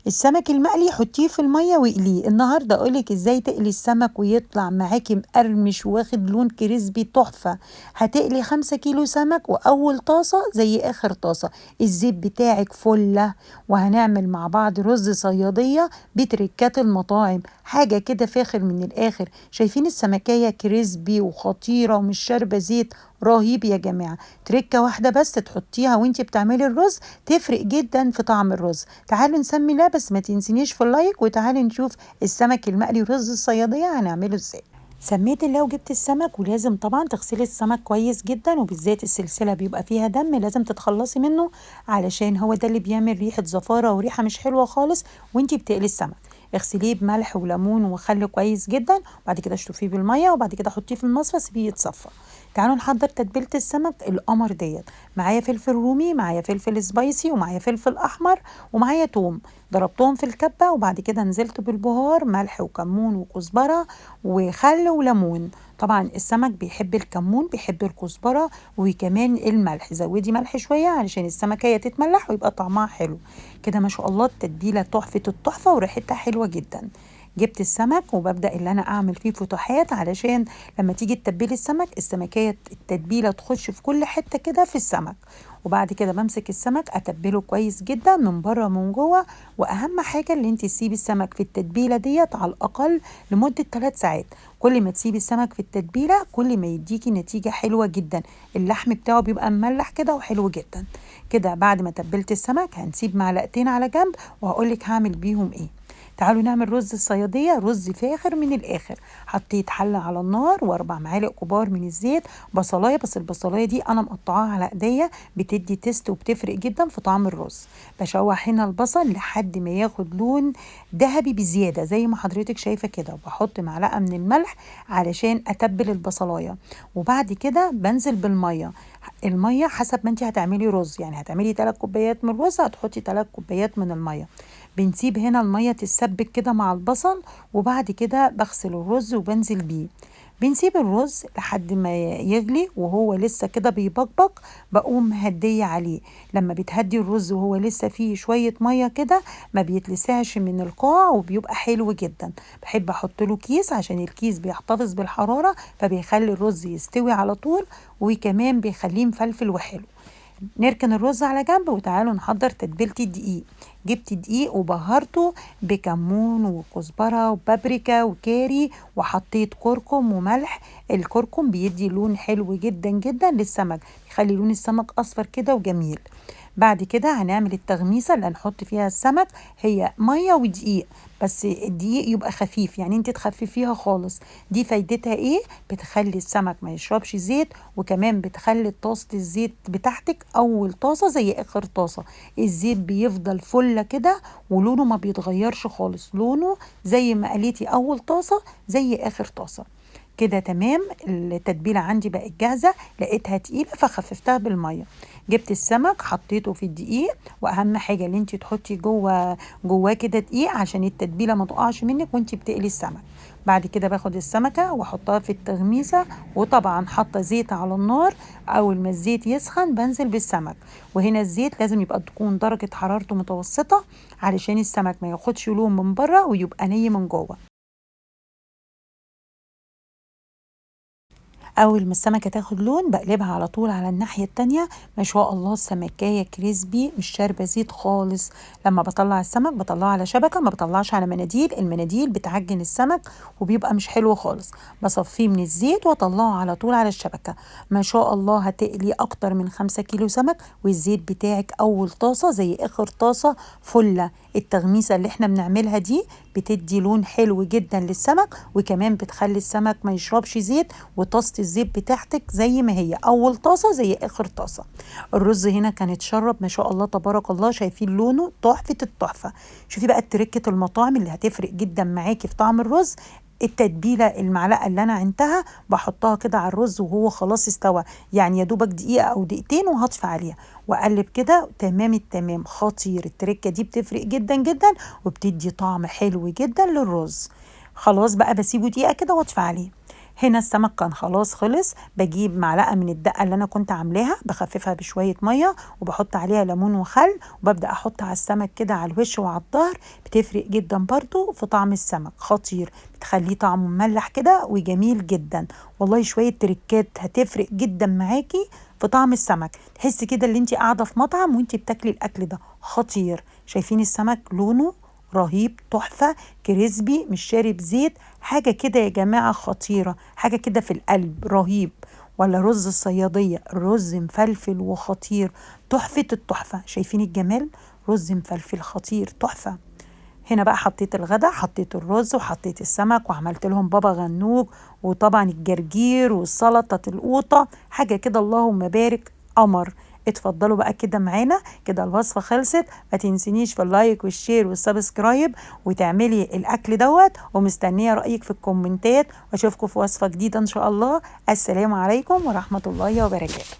السمك المقلي حطيه في المية واقليه. النهارده اقولك ازاي تقلي السمك ويطلع معاكي مقرمش واخد لون crispy تحفة. هتقلي 5 كيلو سمك واول طاسه زي اخر طاسه، الزيت بتاعك فله. وهنعمل مع بعض رز صياديه بتركات المطاعم، حاجة كده فاخر من الاخر. شايفين السمكيه crispy وخطيرة ومش شاربه زيت، رهيب يا جماعة. تركه واحدة بس تحطيها وانتي بتعملي الرز تفرق جدا في طعم الرز. تعالوا نسمي لا بس ما تنسينيش في ال like، وتعالوا نشوف السمك المقلي ورز الصياديه هنعمله ازاي. سميت الله وجبت السمك، ولازم طبعا تغسلي السمك كويس جدا، وبالذات السلسلة بيبقى فيها دم لازم تتخلصي منه، علشان هو ده اللي بيعمل ريحه زفاره وريحه مش حلوة خالص وانتي بتقلي السمك. اغسليه بملح وليمون وخل كويس جدا، وبعد كده اشطفيه بالمية، وبعد كده حطيه في المصفى سيبيه يتصفى. تعالوا نحضر تتبيله السمك القمر ديت. معايا فلفل رومي، معايا فلفل spicy، ومعايا فلفل احمر، ومعايا توم. ضربتهم في الكبه، وبعد كده نزلت بالبهار ملح وكمون وكزبره وخل وليمون. طبعا السمك بيحب الكمون، بيحب الكزبره، وكمان الملح. زودي ملح شوية علشان السمكيه تتملح ويبقى طعمها حلو كده. ما شاء الله التتبيله تحفة التحفة وريحتها حلوة جدا. جبت السمك وببدا اللي انا اعمل فيه فتحات، علشان لما تيجي تتبلي السمك السمكيه التتبيله تخش في كل حتة كده في السمك. وبعد كده بمسك السمك اتبله كويس جدا من بره ومن جوه. واهم حاجة اللي انت تسيبي السمك في التتبيله ديت على الاقل لمدة 3 ساعات. كل ما تسيبي السمك في التتبيله كل ما يديكي نتيجة حلوة جدا، اللحم بتاعه بيبقى مملح كده وحلو جدا كده. بعد ما تبلت السمك هنسيب معلقتين على جنب، وهقولك هعمل بيهم ايه. تعالوا نعمل رز الصياديه، رز فاخر من الاخر. حطيت حله على النار و4 معالق كبار من الزيت، بصلايه، بس البصلايه دي انا مقطعاها على ايديا، بتدي taste وبتفرق جدا في طعم الرز. بشوح هنا البصل لحد ما ياخد لون ذهبي بزيادة زي ما حضرتك شايفه كده، وبحط معلقه من الملح علشان اتبل البصلايه. وبعد كده بنزل بالمية، المية حسب ما انت هتعملي رز، يعني هتعملي 3 كوبايات من الرز هتحطي 3 كوبايات من المية. بنسيب هنا المية تتسبك كده مع البصل، وبعد كده بغسل الرز وبنزل بيه. بنسيب الرز لحد ما يغلي وهو لسه كده بيبقبق، بقوم هديه عليه. لما بتهدي الرز وهو لسه فيه شوية مية كده ما بيتلسعش من القاع وبيبقى حلو جدا. بحب احط له كيس عشان الكيس بيحتفظ بالحرارة، فبيخلي الرز يستوي على طول، وكمان بيخليه مفلفل وحلو. نركن الرز على جنب، وتعالوا نحضر تتبيله الدقيق. جبت دقيق وبهرته بكمون وكزبره وبابريكا وكاري، وحطيت كركم وملح. الكركم بيدي لون حلو جدا جدا للسمك، يخلي لون السمك اصفر كده وجميل. بعد كده هنعمل التغميسه اللي هنحط فيها السمك، هي مية ودقيق، بس الدقيق يبقى خفيف، يعني انت تخففيها خالص. دي فايدتها ايه؟ بتخلي السمك ما يشربش زيت، وكمان بتخلي طاسه الزيت بتاعتك اول طاسه زي اخر طاسه، الزيت بيفضل فله كده ولونه ما بيتغيرش خالص، لونه زي ما قليتي اول طاسه زي اخر طاسه كده. تمام، التتبيله عندي بقت جاهزة، لقيتها تقيلة فخففتها بالمية. جبت السمك حطيته في الدقيق، واهم حاجة اللي انت تحطي جواه كده دقيق عشان التتبيله ما تقعش منك وانت بتقلي السمك. بعد كده باخد السمكة واحطها في التغميسه، وطبعا حاطه زيت على النار. اول ما الزيت يسخن بنزل بالسمك، وهنا الزيت لازم يبقى تكون درجه حرارته متوسطه علشان السمك ما ياخدش لون من بره ويبقى ني من جوه. اول ما السمكة تاخد لون بقلبها على طول على الناحية التانية. ما شاء الله السمكيه كريسبي مش شاربه زيت خالص. لما بطلع السمك بطلعه على شبكة، ما بطلعش على مناديل، المناديل بتعجن السمك وبيبقى مش حلو خالص. بصفيه من الزيت واطلعه على طول على الشبكة. ما شاء الله هتقلي اكتر من 5 كيلو سمك، والزيت بتاعك اول طاسه زي اخر طاسه فله. التغميسه اللي احنا بنعملها دي بتدي لون حلو جدا للسمك، وكمان بتخلي السمك ما يشربش زيت، وطاسه الزيت بتاعتك زي ما هي اول طاسه زي اخر طاسه. الرز هنا كان اتشرب ما شاء الله تبارك الله، شايفين لونه تحفة التحفة. شوفي بقى التركة المطاعم اللي هتفرق جدا معاكي في طعم الرز. التتبيله المعلقة اللي انا عندها بحطها كده على الرز وهو خلاص استوى، يعني يا دوبك دقيقة او دقيقتين وهطفي عليها واقلب كده. تمام التمام، خطير. التركة دي بتفرق جدا جدا وبتدي طعم حلو جدا للرز. خلاص بقى بسيبه دقيقة كده واطفي عليه. هنا السمك كان خلاص خلص. بجيب معلقه من الدقة اللي انا كنت عاملاها، بخففها بشوية مية وبحط عليها ليمون وخل، وببدا احط على السمك كده على الوش وعلى الظهر. بتفرق جدا برضو في طعم السمك، خطير، بتخليه طعمه مملح كده وجميل جدا. والله شوية تريكات هتفرق جدا معاكي في طعم السمك، تحسي كده اللي انت قاعدة في مطعم وانت بتاكلي الاكل ده، خطير. شايفين السمك لونه رهيب، تحفة، crispy، مش شارب زيت، حاجة كده يا جماعة خطيرة، حاجة كده في القلب، رهيب. ولا رز الصيادية، رز مفلفل وخطير، تحفة التحفة. شايفين الجمال؟ رز مفلفل خطير تحفة. هنا بقى حطيت الغدا، حطيت الرز وحطيت السمك، وعملت لهم بابا غنوج، وطبعا الجرجير والسلطة القوطة، حاجة كده اللهم بارك، قمر. اتفضلوا بقى كده معانا كده، الوصفة خلصت. ما تنسينيش في ال like وال share وال subscribe، وتعملي الاكل دوت، ومستنية رأيك في الكومنتات، واشوفكم في وصفة جديدة ان شاء الله. السلام عليكم ورحمة الله وبركاته.